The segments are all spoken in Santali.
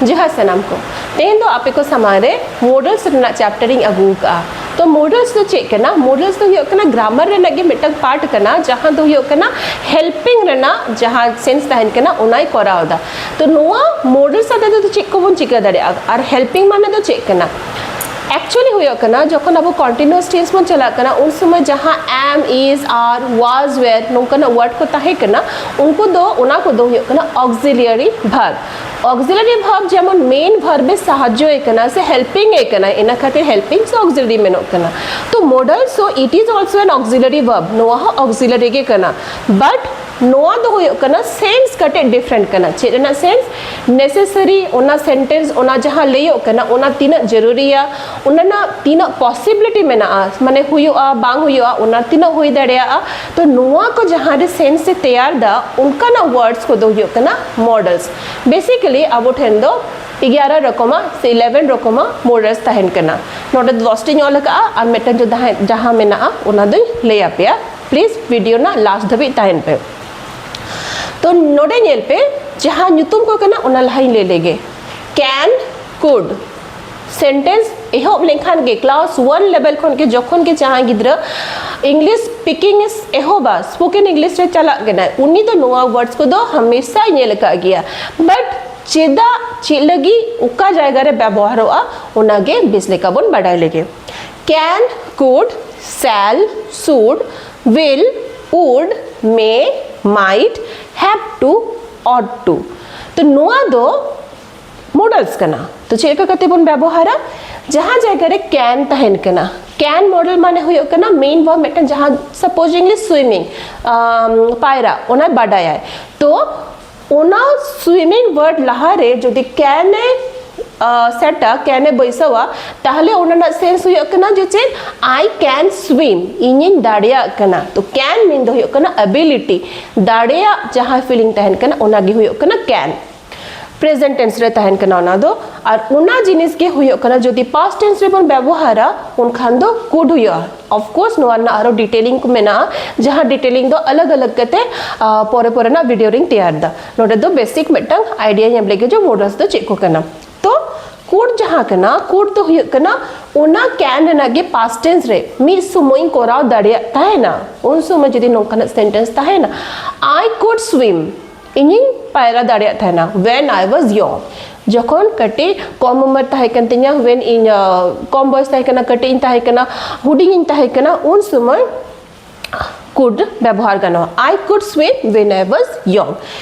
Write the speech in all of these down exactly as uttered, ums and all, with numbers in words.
ᱡᱚᱦᱟᱨ ᱥᱟᱱᱟᱢ ᱠᱚ᱾ ᱛᱮᱦᱮᱧ ᱫᱚ ᱟᱯᱮ ᱠᱚ ᱥᱟᱢᱟᱝ ᱨᱮ ᱢᱚᱰᱟᱞᱥ ᱨᱮᱱᱟᱜ ᱪᱮᱯᱴᱟᱨ ᱤᱧ ᱟᱹᱜᱩ ᱟᱠᱟᱫᱼᱟ᱾ ᱛᱚ ᱢᱚᱰᱟᱞᱥ ᱫᱚ ᱪᱮᱫ ᱠᱟᱱᱟ? ᱢᱚᱰᱟᱞᱥ ᱫᱚ ᱦᱩᱭᱩᱜ ᱠᱟᱱᱟ ᱜᱨᱟᱢᱟᱨ ᱨᱮᱱᱟᱜ ᱜᱮ ᱢᱤᱫᱴᱟᱝ ᱯᱟᱨᱴ ᱠᱟᱱᱟ, ᱡᱟᱦᱟᱸ ᱫᱚ ᱦᱩᱭᱩᱜ ᱠᱟᱱᱟ ᱦᱮᱞᱯᱤᱝ ᱨᱮᱱᱟᱜ ᱡᱟᱦᱟᱸ ᱥᱮᱱᱥ ᱛᱟᱦᱮᱱ ᱠᱟᱱᱟ, ᱚᱱᱟᱭ ᱠᱚᱨᱟᱣ ᱮᱫᱟ᱾ ᱛᱚ ᱱᱚᱣᱟ ᱢᱚᱰᱟᱞᱥ ᱟᱛᱮ ᱫᱚ ᱪᱮᱫ ᱠᱚᱵᱚᱱ ᱪᱤᱠᱟᱹ ᱫᱟᱲᱮᱭᱟᱜᱼᱟ ᱟᱨ ᱦᱮᱞᱯᱤᱝ ᱢᱟᱱᱮ ᱫᱚ ᱪᱮᱫ ᱠᱟᱱᱟ? ᱮᱠᱪᱩᱭᱮᱞᱤ ᱦᱩᱭᱩᱜ ᱠᱟᱱᱟ, ᱡᱚᱠᱷᱚᱱ ᱟᱵᱚ ᱠᱚᱱᱴᱤᱱᱩᱣᱟᱥ ᱴᱮᱱᱥ ᱵᱚᱱ ᱪᱟᱞᱟᱜ ᱠᱟᱱᱟ, ᱩᱱ ᱥᱚᱢᱚᱭ ᱡᱟᱦᱟᱸ ᱮᱢ, ᱤᱡᱽ, ᱟᱨ, ᱣᱟᱡᱽ, ᱣᱮᱨ ᱱᱚᱝᱠᱟᱱᱟᱜ ᱣᱟᱨᱰ ᱠᱚ ᱛᱟᱦᱮᱸ ᱠᱟᱱᱟ, ᱩᱱᱠᱩ ᱫᱚ, ᱚᱱᱟ ᱠᱚᱫᱚ ᱦᱩᱭᱩᱜ ᱠᱟᱱᱟ ᱚᱠᱥᱤᱞᱤᱭᱟᱨᱤ ᱵᱷᱟᱨᱵ᱾ ᱚᱠᱥᱤᱞᱤᱭᱟᱨᱤ ᱵᱷᱟᱨᱵ ᱡᱮᱢᱚᱱ ᱢᱮᱱ ᱵᱷᱟᱨᱵ ᱮ ᱥᱟᱦᱟᱡᱽᱡᱚᱭᱮ ᱠᱟᱱᱟ ᱥᱮ ᱦᱮᱞᱯᱤᱝ ᱮ ᱠᱟᱱᱟ, ᱤᱱᱟᱹ ᱠᱷᱟᱹᱛᱤᱨ ᱦᱮᱞᱯᱤᱝ ᱥᱮ ᱚᱠᱥᱤᱞᱤᱭᱟᱨᱤ ᱢᱮᱱᱚᱜ ᱠᱟᱱᱟ᱾ ᱛᱚ ᱢᱚᱰᱟᱞ, so it is also an auxiliary verb, ᱱᱚᱣᱟ ᱦᱚᱸ ᱚᱠᱥᱤᱞᱤᱭᱟᱨᱤ ᱜᱮ ᱠᱟᱱᱟ᱾ ᱵᱟᱴ ᱱᱚᱣᱟ ᱫᱚ ᱦᱩᱭᱩᱜ ᱠᱟᱱᱟ ᱥᱮᱱᱥ ᱠᱟᱹᱴᱤᱡ ᱰᱤᱯᱷᱟᱨᱮᱱᱴ ᱠᱟᱱᱟ᱾ ᱪᱮᱫ ᱨᱮᱱᱟᱜ ᱥᱮᱱᱥ? ᱱᱮᱥᱮᱥᱟᱨᱤ, ᱚᱱᱟ ᱥᱮᱱᱴᱮᱱᱥ, ᱚᱱᱟ ᱡᱟᱦᱟᱸ ᱞᱟᱹᱭᱚᱜ ᱠᱟᱱᱟ, ᱚᱱᱟ ᱛᱤᱱᱟᱹᱜ ᱡᱟᱹᱨᱩᱨᱤᱭᱟ, ᱚᱱᱟ ᱨᱮᱱᱟᱜ ᱛᱤᱱᱟᱹᱜ ᱯᱚᱥᱤᱵᱤᱞᱤᱴᱤ ᱢᱮᱱᱟᱜᱼᱟ, ᱢᱟᱱᱮ ᱦᱩᱭᱩᱜᱼᱟ ᱵᱟᱝ ᱦᱩᱭᱩᱜᱼᱟ, ᱚᱱᱟ ᱛᱤᱱᱟᱹᱜ ᱦᱩᱭ ᱫᱟᱲᱮᱭᱟᱜᱼᱟ᱾ ᱛᱚ ᱱᱚᱣᱟ ᱠᱚ ᱡᱟᱦᱟᱸ ᱨᱮ ᱥᱮᱱᱥ ᱮ ᱛᱮᱭᱟᱨ ᱫᱟ, ᱚᱱᱠᱟᱱᱟᱜ ᱣᱟᱨᱰᱥ ᱠᱚᱫᱚ ᱦᱩᱭᱩᱜ ᱠᱟᱱᱟ ᱢᱚᱰᱟᱞᱥ᱾ ᱵᱮᱥᱤᱠᱟᱞᱤ ᱟᱵᱚ ᱴᱷᱮᱱ ᱫᱚ ᱮᱜᱟᱨᱚ ᱨᱚᱠᱚᱢᱟᱜ ᱥᱮ ᱤᱞᱮᱵᱷᱮᱱ ᱨᱚᱠᱚᱢᱟᱜ ᱢᱚᱰᱟᱞᱥ ᱛᱟᱦᱮᱱ ᱠᱟᱱᱟ᱾ ᱱᱚᱰᱮ ᱫᱚ ᱫᱚᱥᱴᱤᱧ ᱚᱞ ᱟᱠᱟᱫᱼᱟ, ᱟᱨ ᱢᱤᱫᱴᱮᱱ ᱡᱟᱦᱟᱸ, ᱡᱟᱦᱟᱸ ᱢᱮᱱᱟᱜᱼᱟ, ᱚᱱᱟ ᱫᱚᱧ ᱞᱟᱹᱭ ᱟᱯᱮᱭᱟ᱾ ᱯᱞᱤᱡᱽ ᱵᱷᱤᱰᱤᱭᱳ ᱨᱮᱱᱟᱜ ᱞᱟᱥᱴ ᱫᱷᱟᱹᱵᱤᱡ ᱛᱟᱦᱮᱱ ᱯᱮ᱾ ᱛᱚ ᱱᱚᱰᱮ ᱧᱮᱞ ᱯᱮ, ᱡᱟᱦᱟᱸ ᱧᱩᱛᱩᱢ ᱠᱚ ᱠᱟᱱᱟ, ᱚᱱᱟ ᱞᱟᱦᱟᱧ ᱞᱟᱹᱭ ᱞᱮᱜᱮ᱾ ᱠᱮᱱ, ᱠᱩᱰ᱾ ᱥᱮᱱᱴᱮᱱᱥ ᱮᱦᱚᱵ ᱞᱮᱱᱠᱷᱟᱱ ᱜᱮ, ᱠᱞᱟᱥ ᱚᱣᱟᱱ ᱞᱮᱵᱮᱞ ᱠᱷᱚᱱ ᱜᱮ, ᱡᱚᱠᱷᱚᱱ ᱜᱮ ᱡᱟᱦᱟᱸᱭ ᱜᱤᱫᱽᱨᱟᱹ ᱤᱝᱞᱤᱥ ᱥᱯᱤᱠᱤᱝ ᱮ ᱮᱦᱚᱵᱟ, ᱥᱯᱳᱠᱮᱱ ᱤᱝᱞᱤᱥ ᱨᱮ ᱪᱟᱞᱟᱜ ᱠᱟᱱᱟᱭ, ᱩᱱᱤ ᱫᱚ ᱱᱚᱣᱟ ᱣᱟᱨᱰᱥ ᱠᱚᱫᱚ ᱦᱟᱢᱮᱥᱟᱭ ᱧᱮᱞ ᱟᱠᱟᱫ ᱜᱮᱭᱟ᱾ ᱵᱟᱴ ᱪᱮᱫᱟᱜ, ᱪᱮᱫ ᱞᱟᱹᱜᱤᱫ, ᱚᱠᱟ ᱡᱟᱭᱜᱟ ᱨᱮ ᱵᱮᱵᱚᱦᱟᱨᱚᱜᱼᱟ, ᱚᱱᱟᱜᱮ ᱵᱮᱥ ᱞᱮᱠᱟ ᱵᱚᱱ ᱵᱟᱰᱟᱭ ᱞᱮᱜᱮ᱾ ᱠᱮᱱ, ᱠᱩᱰ, ᱥᱮᱞ, ᱥᱩᱰ, ᱣᱤᱞ, ᱩᱰ, ᱢᱮ, ᱢᱟᱭᱤᱴ, ᱦᱮᱯ ᱴᱩ, ᱚᱴ ᱴᱩ᱾ ᱛᱚ ᱱᱚᱣᱟ ᱫᱚ ᱢᱚᱰᱟᱞᱥ ᱠᱟᱱᱟ᱾ ᱛᱚ ᱪᱮᱫ ᱞᱮᱠᱟ ᱠᱟᱛᱮ ᱵᱚᱱ ᱵᱮᱵᱚᱦᱟᱨᱟ? ᱡᱟᱦᱟᱸ ᱡᱟᱭᱜᱟ ᱨᱮ ᱠᱮᱱ ᱛᱟᱦᱮᱱ ᱠᱟᱱᱟ, ᱠᱮᱱ ᱢᱚᱰᱟᱞ ᱢᱟᱱᱮ ᱦᱩᱭᱩᱜ ᱠᱟᱱᱟ ᱢᱮᱱ ᱵᱷᱟᱨᱵ ᱢᱤᱫᱴᱟᱝ, ᱡᱟᱦᱟᱸ ᱥᱟᱯᱳᱡᱤᱝᱞᱤ ᱥᱩᱭᱢᱤᱝ, ᱯᱟᱭᱨᱟ, ᱚᱱᱟ ᱵᱟᱰᱟᱭᱟᱭ᱾ ᱛᱚ ᱚᱱᱟ ᱥᱩᱭᱢᱤᱝ ᱣᱟᱨᱰ ᱞᱟᱦᱟᱨᱮ ᱡᱩᱫᱤ ᱠᱮᱱ ᱮ ᱥᱮᱴᱟ, ᱠᱮᱱ ᱮ ᱵᱟᱹᱭᱥᱟᱹᱣᱟ, ᱛᱟᱦᱞᱮ ᱚᱱᱟ ᱨᱮᱱᱟᱜ ᱥᱮᱱᱥ ᱦᱩᱭᱩᱜ ᱠᱟᱱᱟ ᱡᱮ ᱪᱮᱫ? I can swim, ᱤᱧᱤᱧ ᱫᱟᱲᱮᱭᱟᱜ ᱠᱟᱱᱟ᱾ ᱛᱚ ᱠᱮᱱ ᱢᱤᱱ ᱫᱚ ᱦᱩᱭᱩᱜ ᱠᱟᱱᱟ ᱮᱵᱤᱞᱤᱴᱤ, ᱫᱟᱲᱮᱭᱟᱜ ᱡᱟᱦᱟᱸ ᱯᱷᱤᱞᱤᱝ ᱛᱟᱦᱮᱱ ᱠᱟᱱᱟ, ᱚᱱᱟᱜᱮ ᱦᱩᱭᱩᱜ ᱠᱟᱱᱟ ᱠᱮᱱ᱾ ᱯᱨᱮᱡᱮᱱᱴ ᱴᱮᱱᱥ ᱨᱮ ᱛᱟᱦᱮᱱ ᱠᱟᱱᱟ ᱚᱱᱟ ᱫᱚ᱾ ᱟᱨ ᱚᱱᱟ ᱡᱤᱱᱤᱥ ᱜᱮ ᱦᱩᱭᱩᱜ ᱠᱟᱱᱟ, ᱡᱩᱫᱤ ᱯᱟᱥᱴ ᱴᱮᱱᱥ ᱨᱮᱵᱚᱱ ᱵᱮᱵᱚᱦᱟᱨᱟ, ᱩᱱᱠᱷᱟᱱ ᱫᱚ ᱠᱩᱰ ᱦᱩᱭᱩᱜᱼᱟ᱾ ᱚᱯᱷ ᱠᱳᱨᱥ, ᱱᱚᱣᱟ ᱨᱮᱱᱟᱜ ᱟᱨᱚ ᱰᱤᱴᱮᱞᱤᱝ ᱠᱚ ᱢᱮᱱᱟᱜᱼᱟ, ᱡᱟᱦᱟᱸ ᱰᱤᱴᱮᱞᱤᱝ ᱫᱚ ᱟᱞᱟᱜᱽ ᱟᱞᱟᱜᱽ ᱠᱟᱛᱮ ᱟᱨ ᱯᱚᱨᱮ ᱯᱚᱨᱮ ᱨᱮᱱᱟᱜ ᱵᱷᱤᱰᱤᱭᱳ ᱨᱤᱧ ᱛᱮᱭᱟᱨ ᱮᱫᱟ᱾ ᱱᱚᱰᱮ ᱫᱚ ᱵᱮᱥᱤᱠ ᱢᱤᱫᱴᱟᱝ ᱟᱭᱰᱤᱭᱟᱧ ᱮᱢ ᱞᱮᱜᱮ ᱡᱮ ᱢᱳᱰᱟᱥ ᱫᱚ ᱪᱮᱫ ᱠᱚ ᱠᱟᱱᱟ᱾ ᱛᱚ ᱠᱩᱰ ᱡᱟᱦᱟᱸ ᱠᱟᱱᱟ, ᱠᱩᱰ ᱫᱚ ᱦᱩᱭᱩᱜ ᱠᱟᱱᱟ ᱚᱱᱟ ᱠᱮᱱ ᱨᱮᱱᱟᱜ ᱜᱮ ᱯᱟᱥᱴ ᱴᱮᱱᱥ ᱨᱮ ᱢᱤᱫ ᱥᱚᱢᱚᱭ ᱤᱧ ᱠᱚᱨᱟᱣ ᱫᱟᱲᱮᱭᱟᱜ ᱛᱟᱦᱮᱱᱟ᱾ ᱩᱱ ᱥᱚᱢᱚᱭ ᱡᱩᱫᱤ ᱱᱚᱝᱠᱟᱱᱟᱜ ᱥᱮᱱᱴᱮᱱᱥ ᱛᱟᱦᱮᱱᱟ, "I could swim", ᱤᱧᱤᱧ ᱯᱟᱭᱨᱟ ᱫᱟᱲᱮᱭᱟᱜ ᱛᱟᱦᱮᱱᱟ, "when I was young", ᱡᱚᱠᱷᱚᱱ ᱠᱟᱹᱴᱤᱡ ᱠᱚᱢ ᱩᱢᱮᱨ ᱛᱟᱦᱮᱸ ᱠᱟᱱ ᱛᱤᱧᱟ, when ᱤᱧ ᱟᱸ, ᱠᱚᱢ ᱵᱚᱭᱮᱥ ᱛᱟᱦᱮᱸ ᱠᱟᱱᱟ, ᱠᱟᱹᱴᱤᱡ ᱤᱧ ᱛᱟᱦᱮᱸ ᱠᱟᱱᱟ, ᱦᱩᱰᱤᱧ ᱤᱧ ᱛᱟᱦᱮᱸ ᱠᱟᱱᱟ, ᱩᱱ ᱥᱚᱢᱚᱭ ᱠᱩᱰ ᱵᱮᱵᱚᱦᱟᱨ ᱜᱟᱱᱚᱜᱼᱟ, "I could swim when I was young".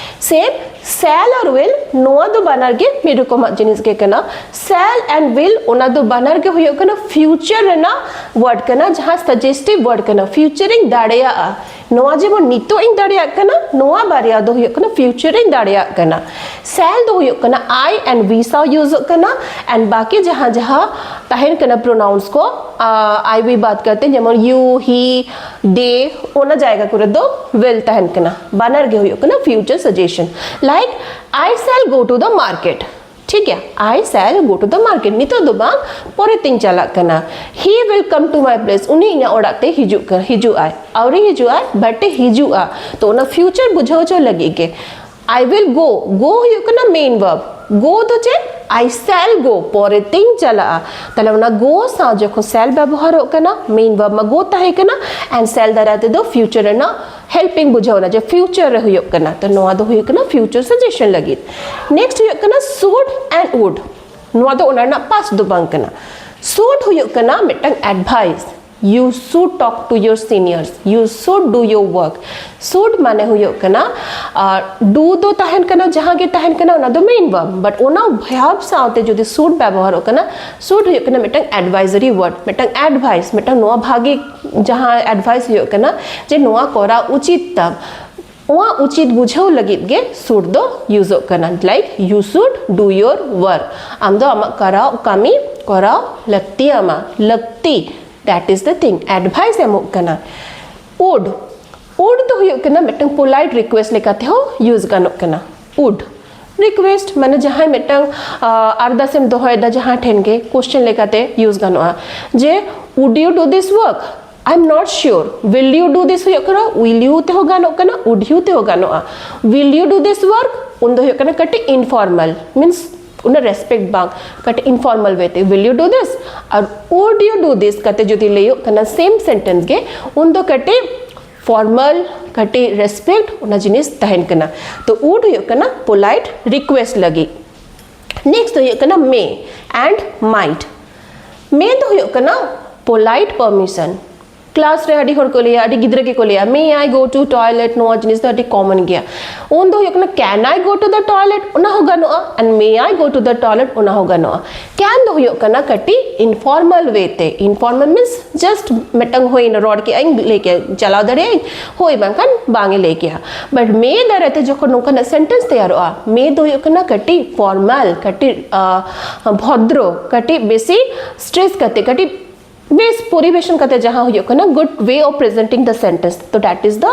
ᱥᱮᱢ, ᱥᱮᱞ ᱟᱨ ᱩᱭᱤᱞ, ᱱᱚᱣᱟ ᱫᱚ ᱵᱟᱱᱟᱨ ᱜᱮ ᱢᱤᱫ ᱨᱚᱠᱚᱢᱟᱜ ᱡᱤᱱᱤᱥ ᱜᱮ ᱠᱟᱱᱟ᱾ ᱥᱮᱞ ᱮᱱᱰ ᱩᱭᱤᱞ, ᱚᱱᱟ ᱫᱚ ᱵᱟᱱᱟᱨ ᱜᱮ ᱦᱩᱭᱩᱜ ᱠᱟᱱᱟ ᱯᱷᱤᱭᱩᱪᱟᱨ ᱨᱮᱱᱟᱜ ᱣᱟᱨᱰ ᱠᱟᱱᱟ, ᱡᱟᱦᱟᱸ ᱥᱟᱡᱮᱥᱴᱤᱵᱷ ᱣᱟᱨᱰ ᱠᱟᱱᱟ, ᱯᱷᱤᱭᱩᱪᱟᱨ ᱤᱧ ᱫᱟᱲᱮᱭᱟᱜᱼᱟ᱾ ᱱᱚᱣᱟ ᱡᱮᱢᱚᱱ ᱱᱤᱛᱚᱜ ᱤᱧ ᱫᱟᱲᱮᱭᱟᱜ ᱠᱟᱱᱟ, ᱱᱚᱣᱟ ᱵᱟᱨᱭᱟ ᱫᱚ ᱦᱩᱭᱩᱜ ᱠᱟᱱᱟ ᱯᱷᱤᱭᱩᱪᱟᱨ ᱤᱧ ᱫᱟᱲᱮᱭᱟᱜ ᱠᱟᱱᱟ᱾ ᱥᱮᱞ ᱫᱚ ᱦᱩᱭᱩᱜ ᱠᱟᱱᱟ ᱟᱭ ᱮᱱᱰ ᱩᱭ ᱥᱟᱶ ᱤᱭᱩᱡᱚᱜ ᱠᱟᱱᱟ, ᱮᱱᱰ ᱵᱟᱠᱤ ᱡᱟᱦᱟᱸ ᱡᱟᱦᱟᱸ ᱛᱟᱦᱮᱱ ᱠᱟᱱᱟ ᱯᱨᱳᱱᱟᱣᱩᱱᱥ ᱠᱚ, ᱟᱭ ᱩᱭ ᱵᱟᱫ ᱠᱟᱛᱮ, ᱡᱮᱢᱚᱱ ᱭᱩ, ᱦᱤ, ᱫᱮ, ᱚᱱᱟ ᱡᱟᱭᱜᱟ ᱠᱚᱨᱮ ᱫᱚ ᱩᱭᱤᱞ ᱛᱟᱦᱮᱱ ᱠᱟᱱᱟ᱾ ᱵᱟᱱᱟᱨ ᱜᱮ ᱦᱩᱭᱩᱜ ᱠᱟᱱᱟ future suggestion. Like, "I shall go to the market", ᱴᱷᱤᱠ ᱜᱮᱭᱟ, "I shall go to the market", ᱱᱤᱛᱚᱜ ᱫᱚ ᱵᱟᱝ, ᱯᱚᱨᱮ ᱛᱤᱧ ᱪᱟᱞᱟᱜ ᱠᱟᱱᱟ᱾ "He will come to my place", ᱩᱱᱤ ᱤᱧᱟᱹᱜ ᱚᱲᱟᱜ ᱛᱮ ᱦᱤᱡᱩᱜ ᱠᱟᱱᱟ, ᱦᱤᱡᱩᱜ ᱟᱭ, ᱟᱹᱣᱨᱤ ᱦᱤᱡᱩᱜ ᱟᱭ, ᱵᱟᱴ ᱮ ᱦᱤᱡᱩᱜᱼᱟ᱾ ᱛᱚ ᱚᱱᱟ ᱯᱷᱤᱭᱩᱪᱟᱨ ᱵᱩᱡᱷᱟᱹᱣ ᱦᱚᱪᱚ ᱞᱟᱹᱜᱤᱫ ᱜᱮ "I will go", ᱜᱳ ᱦᱩᱭᱩᱜ ᱠᱟᱱᱟ ᱢᱮᱱ ᱵᱷᱟᱨᱵ, ᱜᱳ ᱫᱚ ᱪᱮᱫ? "I shall go", ᱯᱚᱨᱮ ᱛᱤᱧ ᱪᱟᱞᱟᱜᱼᱟ᱾ ᱛᱟᱦᱞᱮ ᱚᱱᱟ ᱜᱳ ᱥᱟᱶ ᱡᱚᱠᱷᱚᱱ ᱥᱮᱞ ᱵᱮᱵᱚᱦᱟᱨᱚᱜ ᱠᱟᱱᱟ, ᱢᱮᱱ ᱵᱷᱟᱨᱵ ᱢᱟ ᱜᱳ ᱛᱟᱦᱮᱸ ᱠᱟᱱᱟ, ᱮᱱᱰ ᱥᱮᱞ ᱫᱟᱨᱟᱭ ᱛᱮᱫᱚ ᱯᱷᱤᱭᱩᱪᱟᱨ ᱨᱮᱱᱟᱜ ᱦᱮᱞᱯᱤᱝ ᱵᱩᱡᱷᱟᱹᱣ ᱮᱱᱟ ᱡᱮ ᱯᱷᱤᱭᱩᱪᱟᱨ ᱨᱮ ᱦᱩᱭᱩᱜ ᱠᱟᱱᱟ᱾ ᱛᱚ ᱱᱚᱣᱟ ᱫᱚ ᱦᱩᱭᱩᱜ ᱠᱟᱱᱟ ᱯᱷᱤᱭᱩᱪᱟᱨ ᱥᱟᱡᱮᱥᱚᱱ ᱞᱟᱹᱜᱤᱫ᱾ ᱱᱮᱠᱥᱴ ᱦᱩᱭᱩᱜ ᱠᱟᱱᱟ ᱥᱩᱰ ᱮᱱᱰ ᱣᱩᱰ᱾ ᱱᱚᱣᱟ ᱫᱚ ᱚᱱᱟ ᱨᱮᱱᱟᱜ ᱯᱟᱥᱴ ᱫᱚ ᱵᱟᱝ ᱠᱟᱱᱟ᱾ ᱥᱩᱰ ᱦᱩᱭᱩᱜ ᱠᱟᱱᱟ ᱢᱤᱫᱴᱟᱝ advice, "You should talk to your seniors, you should do your work". ᱥᱩᱰ ᱢᱟᱱᱮ ᱦᱩᱭᱩᱜ ᱠᱟᱱᱟ, ᱟᱨ ᱰᱩ ᱫᱚ ᱛᱟᱦᱮᱱ ᱠᱟᱱᱟ, ᱡᱟᱦᱟᱸ ᱜᱮ ᱛᱟᱦᱮᱱ ᱠᱟᱱᱟ ᱚᱱᱟ ᱫᱚ ᱢᱮᱱ ᱵᱷᱟᱨᱵ, ᱵᱟᱴ ᱚᱱᱟ ᱵᱷᱟᱨᱵ ᱥᱟᱶᱛᱮ ᱡᱩᱫᱤ ᱥᱩᱰ ᱵᱮᱵᱚᱦᱟᱨᱚᱜ ᱠᱟᱱᱟ, ᱥᱩᱰ ᱦᱩᱭᱩᱜ ᱠᱟᱱᱟ ᱢᱤᱫᱴᱟᱝ ᱮᱰᱵᱷᱟᱭᱡᱟᱨᱤ ᱣᱟᱨᱰ, ᱢᱤᱫᱴᱟᱝ ᱮᱰᱵᱷᱟᱭᱤᱥ, ᱢᱤᱫᱴᱟᱝ ᱱᱚᱣᱟ ᱵᱷᱟᱜᱮ ᱡᱟᱦᱟᱸ ᱮᱰᱵᱷᱟᱭᱤᱥ ᱦᱩᱭᱩᱜ ᱠᱟᱱᱟ ᱡᱮ ᱱᱚᱣᱟ ᱠᱚᱨᱟᱣ ᱩᱪᱤᱛ ᱛᱟᱢ, ᱱᱚᱣᱟ ᱩᱪᱤᱛ ᱵᱩᱡᱷᱟᱹᱣ ᱞᱟᱹᱜᱤᱫ ᱜᱮ ᱥᱩᱰ ᱫᱚ ᱤᱭᱩᱡᱚᱜ ᱠᱟᱱᱟ᱾ Like, "You should do your work", ᱟᱢ ᱫᱚ ᱟᱢᱟᱜ ᱠᱚᱨᱟᱣ ᱠᱟᱹᱢᱤ ᱠᱚᱨᱟᱣ ᱞᱟᱹᱠᱛᱤ ᱟᱢᱟ, ᱞᱟᱹᱠᱛᱤ, that is the thing, advice ᱮᱢᱚᱜ ᱠᱟᱱᱟ᱾ ᱩᱰ, ᱩᱰ ᱫᱚ ᱦᱩᱭᱩᱜ ᱠᱟᱱᱟ ᱢᱤᱫᱴᱟᱝ ᱯᱳᱞᱟᱭᱤᱴ ᱨᱤᱠᱩᱭᱮᱥᱴ ᱞᱮᱠᱟ ᱛᱮᱦᱚᱸ ᱤᱭᱩᱡᱽ ᱜᱟᱱᱚᱜ ᱠᱟᱱᱟ᱾ ᱩᱰ, ᱨᱤᱠᱩᱭᱮᱥᱴ ᱢᱟᱱᱮ ᱡᱟᱦᱟᱸᱭ ᱢᱤᱫᱴᱟᱝ ᱟᱨᱫᱟᱥ ᱮᱢ ᱫᱚᱦᱚᱭᱮᱫᱟ ᱡᱟᱦᱟᱸ ᱴᱷᱮᱱ ᱜᱮ, ᱠᱚᱥᱪᱮᱱ ᱞᱮᱠᱟᱛᱮ ᱤᱭᱩᱡᱽ ᱜᱟᱱᱚᱜᱼᱟ ᱡᱮ, "Would you do this work?" "I am not sure." "Will you do this?" ᱦᱩᱭᱩᱜ ᱠᱟᱱᱟ, will you ᱛᱮᱦᱚᱸ ᱜᱟᱱᱚᱜ ᱠᱟᱱᱟ, would you ᱛᱮᱦᱚᱸ ᱜᱟᱱᱚᱜᱼᱟ᱾ "Will you do this work?" ᱩᱱ ᱫᱚ ᱦᱩᱭᱩᱜ ᱠᱟᱱᱟ ᱠᱟᱹᱴᱤᱡ ᱤᱱᱯᱷᱚᱨᱢᱟᱞ, ᱢᱤᱱᱥ ᱩᱱᱟᱹᱜ ᱨᱮᱥᱯᱮᱠᱴ ᱵᱟᱝ, ᱠᱟᱹᱴᱤᱡ ᱤᱱᱯᱷᱚᱨᱢᱟᱞ ᱣᱮ ᱛᱮ, "Will you do this?" R "Would you do this?" ᱠᱟᱛᱮ ᱡᱩᱫᱤ ᱞᱟᱹᱭᱚᱜ ᱠᱟᱱᱟ ᱥᱮᱢ ᱥᱮᱱᱴᱮᱱᱥ ᱜᱮ, ᱩᱱ ᱫᱚ ᱠᱟᱹᱴᱤᱡ ᱯᱷᱚᱨᱢᱟᱞ, ᱠᱟᱹᱴᱤᱡ ᱨᱮᱥᱯᱮᱠᱴ ᱚᱱᱟ ᱡᱤᱱᱤᱥ ᱛᱟᱦᱮᱱ ᱠᱟᱱᱟ᱾ ᱛᱚ would ᱦᱩᱭᱩᱜ ᱠᱟᱱᱟ ᱯᱳᱞᱟᱭᱤᱴ ᱨᱤᱠᱩᱭᱮᱥᱴ ᱞᱟᱹᱜᱤᱫ᱾ ᱱᱮᱠᱥᱴ ᱫᱚ ᱦᱩᱭᱩᱜ ᱠᱟᱱᱟ may and might᱾ May ᱫᱚ ᱦᱩᱭᱩᱜ ᱠᱟᱱᱟ ᱯᱳᱞᱟᱭᱤᱴ ᱯᱟᱨᱢᱤᱥᱚᱱ᱾ ᱠᱞᱟᱥ ᱨᱮ ᱟᱹᱰᱤ ᱦᱚᱲ ᱠᱚ ᱞᱟᱹᱭᱟ, ᱟᱹᱰᱤ ᱜᱤᱫᱽᱨᱟᱹ ᱜᱮᱠᱚ ᱞᱟᱹᱭᱟ, "May I go to toilet?" ᱱᱚᱣᱟ ᱡᱤᱱᱤᱥ ᱫᱚ ᱟᱹᱰᱤ ᱠᱚᱢᱚᱱ ᱜᱮᱭᱟ᱾ ᱩᱱ ᱫᱚ ᱦᱩᱭᱩᱜ ᱠᱟᱱᱟ, "Can I go to the toilet?" ᱚᱱᱟ ᱦᱚᱸ ᱜᱟᱱᱚᱜᱼᱟ, and "May I go to the toilet?" ᱚᱱᱟ ᱦᱚᱸ ᱜᱟᱱᱚᱜᱼᱟ᱾ ᱠᱮᱱ ᱫᱚ ᱦᱩᱭᱩᱜ ᱠᱟᱱᱟ ᱠᱟᱹᱴᱤᱡ ᱤᱱᱯᱷᱚᱨᱢᱟᱞ ᱣᱮ ᱛᱮ᱾ ᱤᱱᱯᱷᱚᱨᱢᱟᱞ ᱢᱤᱱᱥ ᱡᱟᱥᱴ ᱢᱤᱫᱴᱟᱝ ᱦᱩᱭᱱᱟ, ᱨᱚᱲ ᱠᱮᱜᱼᱟᱹᱧ, ᱞᱟᱹᱭ ᱠᱮᱜᱼᱟ, ᱪᱟᱞᱟᱣ ᱫᱟᱲᱮᱭᱟᱜᱼᱟᱹᱧ, ᱦᱳᱭ, ᱵᱟᱝᱠᱷᱟᱱ ᱵᱟᱝ ᱮ ᱞᱟᱹᱭ ᱠᱮᱭᱟ᱾ ᱵᱟᱴ ᱢᱮ ᱫᱟᱨᱟᱭ ᱛᱮ ᱡᱚᱠᱷᱚᱱ ᱱᱚᱝᱠᱟᱱᱟᱜ ᱥᱮᱱᱴᱮᱱᱥ ᱛᱮᱭᱟᱨᱚᱜᱼᱟ, ᱢᱮ ᱫᱚ ᱦᱩᱭᱩᱜ ᱠᱟᱱᱟ ᱠᱟᱹᱴᱤᱡ ᱯᱷᱚᱨᱢᱟᱞ, ᱠᱟᱹᱴᱤᱡ ᱟᱸ, ᱵᱷᱚᱫᱨᱚ, ᱠᱟᱹᱴᱤᱡ ᱵᱮᱥᱤ ᱥᱴᱨᱮᱥ ᱠᱟᱛᱮ, ᱠᱟᱹᱴᱤᱡ ᱵᱮᱥ ᱯᱚᱨᱤᱵᱮᱥᱚᱱ ᱠᱟᱛᱮ, ᱡᱟᱦᱟᱸ ᱦᱩᱭᱩᱜ ᱠᱟᱱᱟ good way of presenting the sentence, ᱛᱚ that is the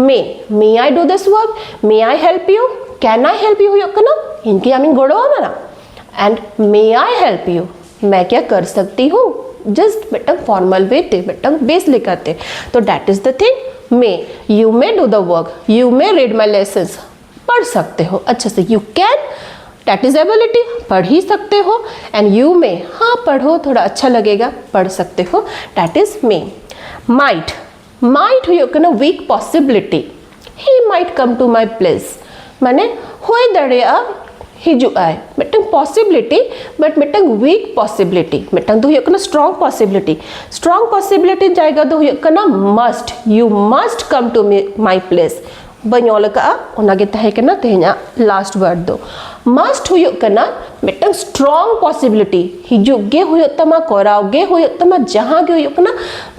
may. "May I do this work?" "May I help you?" "Can I help you?" ᱦᱩᱭᱩᱜ ᱠᱟᱱᱟ, "ᱤᱧ ᱠᱤ ᱟᱢᱤᱧ ᱜᱚᱲᱚ ᱟᱢᱟ?" And "May I help you?" "मैं क्या कर सकती हूँ?" ᱡᱟᱥᱴ ᱢᱤᱫᱴᱟᱝ ᱯᱷᱚᱨᱢᱟᱞ ᱣᱮ ᱛᱮ, ᱢᱤᱫᱴᱟᱝ ᱵᱮᱥ ᱞᱮᱠᱟᱛᱮ᱾ ᱛᱚ that is the thing, may. "You may do the work." "You may read my lessons." ᱯᱟᱲ ᱥᱟᱠᱛᱮ ᱦᱳ ᱟᱪᱪᱷᱟ ᱥᱮ᱾ "You can", that is ability, पढ़ ही सकते हो। And "you may", हाँ पढ़ो, थोड़ा अच्छा लगेगा, पढ़ सकते हो, that is may. Might. Might ᱦᱩᱭᱩᱜ ᱠᱟᱱᱟ weak possibility. "He might come to my place." ᱢᱟᱱᱮ ᱦᱩᱭ ᱫᱟᱲᱮᱭᱟᱜᱼᱟ ᱦᱤᱡᱩᱜ ᱟᱭ, ᱢᱤᱫᱴᱟᱝ ᱯᱚᱥᱤᱵᱤᱞᱤᱴᱤ, ᱵᱟᱴ ᱢᱤᱫᱴᱟᱝ ᱣᱤᱠ ᱯᱚᱥᱤᱵᱤᱞᱤᱴᱤ᱾ ᱢᱤᱫᱴᱟᱝ ᱫᱚ ᱦᱩᱭᱩᱜ ᱠᱟᱱᱟ ᱥᱴᱨᱚᱝ ᱯᱚᱥᱤᱵᱤᱞᱤᱴᱤ᱾ ᱥᱴᱨᱚᱝ ᱯᱚᱥᱤᱵᱤᱞᱤᱴᱤ ᱡᱟᱭᱜᱟ ᱫᱚ ᱦᱩᱭᱩᱜ ᱠᱟᱱᱟ must, "You must come to me, my place." ᱵᱟᱹᱧ ᱚᱞ ᱟᱠᱟᱫᱼᱟ, ᱚᱱᱟᱜᱮ ᱛᱟᱦᱮᱸ ᱠᱟᱱᱟ ᱛᱮᱦᱮᱧᱟᱜ ᱞᱟᱥᱴ ᱣᱟᱨᱰ ᱫᱚ᱾ ᱢᱟᱥᱴ ᱦᱩᱭᱩᱜ ᱠᱟᱱᱟ ᱢᱤᱫᱴᱟᱝ ᱥᱴᱨᱚᱝ ᱯᱚᱥᱤᱵᱤᱞᱤᱴᱤ, ᱦᱤᱡᱩᱜ ᱜᱮ ᱦᱩᱭᱩᱜ ᱛᱟᱢᱟ, ᱠᱚᱨᱟᱣ ᱜᱮ ᱦᱩᱭᱩᱜ ᱛᱟᱢᱟ, ᱡᱟᱦᱟᱸ ᱜᱮ ᱦᱩᱭᱩᱜ ᱠᱟᱱᱟ,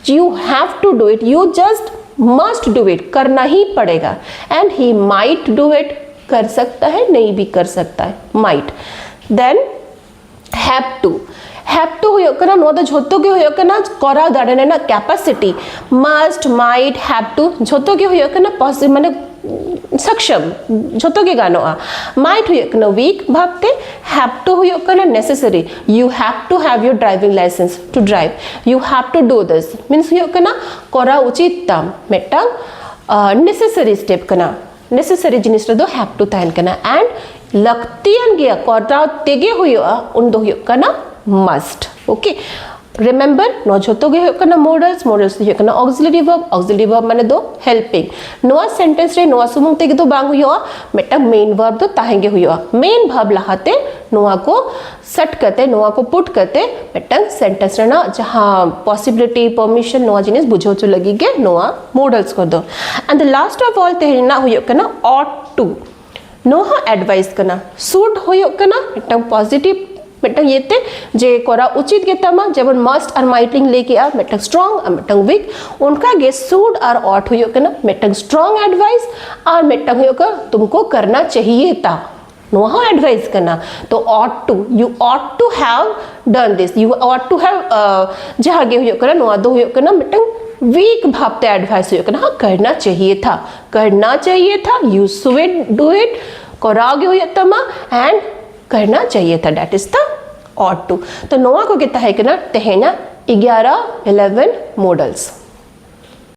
you have to do it, you just must do it, करना ही पड़ेगा। And he might do it, कर सकता है, नहीं भी कर सकता है, might. Then have to. Have to ᱦᱩᱭᱩᱜ ᱠᱟᱱᱟ, ᱱᱚᱣᱟ ᱫᱚ ᱡᱷᱚᱛᱚ ᱜᱮ ᱦᱩᱭᱩᱜ ᱠᱟᱱᱟ ᱠᱚᱨᱟᱣ ᱫᱟᱲᱮ ᱨᱮᱱᱟᱜ capacity. Must, might, have to ᱡᱷᱚᱛᱚ ᱜᱮ ᱦᱩᱭᱩᱜ ᱠᱟᱱᱟ ᱯᱚᱥᱤ-, ᱢᱟᱱᱮ ᱥᱟᱠᱥᱟᱢ, ᱡᱷᱚᱛᱚ ᱜᱮ ᱜᱟᱱᱚᱜᱼᱟ᱾ Might ᱦᱩᱭᱩᱜ ᱠᱟᱱᱟ weak ᱵᱷᱟᱵᱽ ᱛᱮ, have to ᱦᱩᱭᱩᱜ ᱠᱟᱱᱟ necessary, you have to have your driving license to drive, you have to do this means ᱦᱩᱭᱩᱜ ᱠᱟᱱᱟ ᱠᱚᱨᱟᱣ ᱩᱪᱤᱛ ᱛᱟᱢ, ᱢᱤᱫᱴᱟᱝ necessary step ᱠᱟᱱᱟ᱾ Necessary ᱡᱤᱱᱤᱥ ᱨᱮᱫᱚ have to ᱛᱟᱦᱮᱱ ᱠᱟᱱᱟ, and ᱞᱟᱹᱠᱛᱤᱭᱟᱱ ᱜᱮᱭᱟ, ᱠᱚᱨᱟᱣ ᱛᱮᱜᱮ ᱦᱩᱭᱩᱜᱼᱟ, ᱩᱱ ᱫᱚ ᱦᱩᱭᱩᱜ ᱠᱟᱱᱟ must᱾ Okay, remember, ᱱᱚᱣᱟ ᱡᱷᱚᱛᱚ ᱜᱮ ᱦᱩᱭᱩᱜ ᱠᱟᱱᱟ modals᱾ Modals ᱫᱚ ᱦᱩᱭᱩᱜ ᱠᱟᱱᱟ auxiliary verb, auxiliary verb ᱢᱟᱱᱮ ᱫᱚ helping᱾ ᱱᱚᱣᱟ sentence ᱨᱮ ᱱᱚᱣᱟ ᱥᱩᱢᱩᱝ ᱛᱮᱜᱮ ᱫᱚ ᱵᱟᱝ ᱦᱩᱭᱩᱜᱼᱟ, ᱢᱤᱫᱴᱟᱝ main verb ᱫᱚ ᱛᱟᱦᱮᱸ ᱜᱮ ᱦᱩᱭᱩᱜᱼᱟ᱾ Main verb ᱞᱟᱦᱟᱛᱮ ᱱᱚᱣᱟ ᱠᱚ set ᱠᱟᱛᱮ, ᱱᱚᱣᱟ ᱠᱚ put ᱠᱟᱛᱮ ᱢᱤᱫᱴᱟᱝ sentence ᱨᱮᱱᱟᱜ ᱡᱟᱦᱟᱸ possibility, permission, ᱱᱚᱣᱟ ᱡᱤᱱᱤᱥ ᱵᱩᱡᱷᱟᱹᱣ ᱦᱚᱪᱚ ᱞᱟᱹᱜᱤᱫ ᱜᱮ ᱱᱚᱣᱟ modals ᱠᱚᱫᱚ᱾ And the last of all ᱛᱮᱦᱮᱧ ᱨᱮᱱᱟᱜ ᱦᱩᱭᱩᱜ ᱠᱟᱱᱟ ought to᱾ ᱱᱚᱣᱟ ᱦᱚᱸ advice ᱠᱟᱱᱟ᱾ Should ᱦᱩᱭᱩᱜ ᱠᱟᱱᱟ ᱢᱤᱫᱴᱟᱝ positive, ᱢᱤᱫᱴᱟᱝ ᱤᱭᱟᱹᱛᱮ ᱡᱮ ᱠᱚᱨᱟᱣ ᱩᱪᱤᱛ ᱜᱮ ᱛᱟᱢᱟ, ᱡᱮᱢᱚᱱ must ᱟᱨ might ᱞᱤᱧ ᱞᱟᱹᱭ ᱠᱮᱜᱼᱟ, ᱢᱤᱫᱴᱟᱝ strong ᱟᱨ ᱢᱤᱫᱴᱟᱝ weak᱾ ᱚᱱᱠᱟ ᱜᱮ should ᱟᱨ ought ᱦᱩᱭᱩᱜ ᱠᱟᱱᱟ ᱢᱤᱫᱴᱟᱝ strong advice ᱟᱨ ᱢᱤᱫᱴᱟᱝ ᱦᱩᱭᱩᱜ ᱠᱟᱱᱟ तुमको करना चाहिए था, ᱱᱚᱣᱟ ᱦᱚᱸ advice ᱠᱟᱱᱟ᱾ ᱛᱚ ought to, you ought to have done this, you ought to have, ᱡᱟᱦᱟᱸ ᱜᱮ ᱦᱩᱭᱩᱜ ᱠᱟᱱᱟ, ᱱᱚᱣᱟ ᱫᱚ ᱦᱩᱭᱩᱜ ᱠᱟᱱᱟ ᱢᱤᱫᱴᱟᱝ weak ᱵᱷᱟᱵᱽ ᱛᱮ advice ᱦᱩᱭᱩᱜ ᱠᱟᱱᱟ᱾ ᱦᱮᱸ, करना चाहिए था, करना चाहिए था, you should do it, ᱠᱚᱨᱟᱣ ᱜᱮ ᱦᱩᱭᱩᱜ ᱛᱟᱢᱟ, and करना चाहिए था, that is the ought to। ᱛᱚ ᱱᱚᱣᱟ ᱠᱚᱜᱮ ᱛᱟᱦᱮᱸ ᱠᱟᱱᱟ ᱛᱮᱦᱮᱧᱟᱜ ᱮᱜᱟᱨᱚ eleven modals᱾